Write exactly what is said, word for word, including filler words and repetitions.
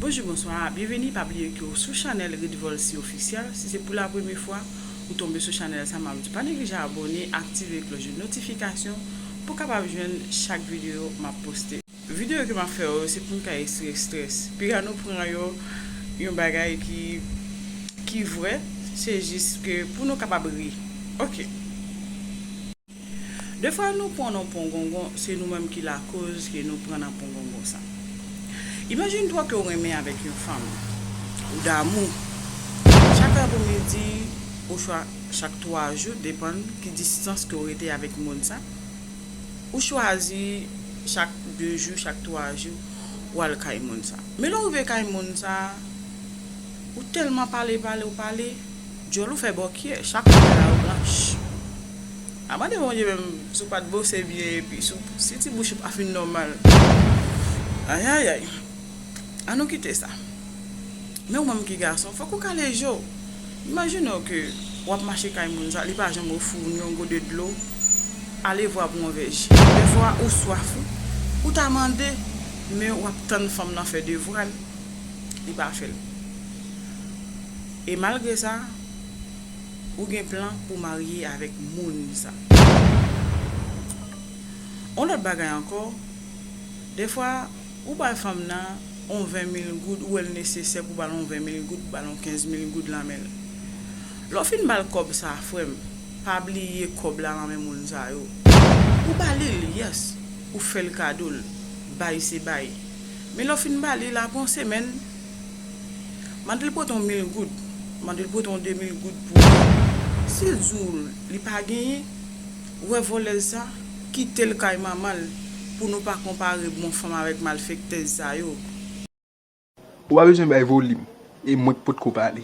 Bonjou, bonswa, byenveni, pa bliye ke w sou chanèl Ritvolcy Officiel. Si se pou la premye fwa ou tonbe sou chanèl sa, m ap di pa neglije abòne, aktive klòch de notifikasyon pou w kapab jwenn chak videyo m ap poste. Videyo ke m ap fè yo, se pou n ka retire strès. Piga nou pran yo yon bagay ki, ki vrè, se jis ke pou nou kapab ri. Oke. Defwa nou pran nan pongongon, se nou menm ki lakoz ke nou pran nan pongongon sa. Imajine twa ke w renmen avèk yon fanm, ou damou. Chak apremidi, oswa chak twa jou, depann ki distans ke w rete avèk moun sa, ou chwazi chak de jou, chak twa jou, ou al kay moun sa. Men lè w rive kay moun sa, ou tèlman pale, pale, ou pale, djòl ou fè bòkyè, chak fwa la ou blanch. A mande Bondye menm si w pa t bwose byen epi si w, si ti bouch ou pa fin nòmal. Ayayay. Ann nou kite sa. Men ou menm ki gason, fòk ou kale je w. Imajine w ke w ap mache kay moun sa, li pa janm ofri w ni yon gode dlo, alevwa pou yon vè ji. Dèfwa ou swaf wi, ou ta mande, men w ap tann fanm nan fè devwa l, li pa fè l. E malgre sa, ou gen plan pou w marye avèk moun sa. Yon lòt bagay ankò, dèfwa ou bay fanm nan yon ven mil goud, ou wè l nesesè pou ba l yon ven mil goud, pou ba l yon kenz mil goud lan men l. Lè w fin ba l kòb sa, frè m, pa bliye kòb la lan men moun sa yo. Ou ba li l, yes, ou fè l kado l, bay se bay. Men lè w fin ba li l, apre yon semèn, mande l pote yon mil goud, mande l pote yon de mil goud pou ou. Si l di w li pa genyen, ou wè vòlèz sa, kite l kay manman l, pou nou pa konpare bon fanm avèk malfektèz sa yo. Ou pa bezwen bay volim, e mwen k potko pale.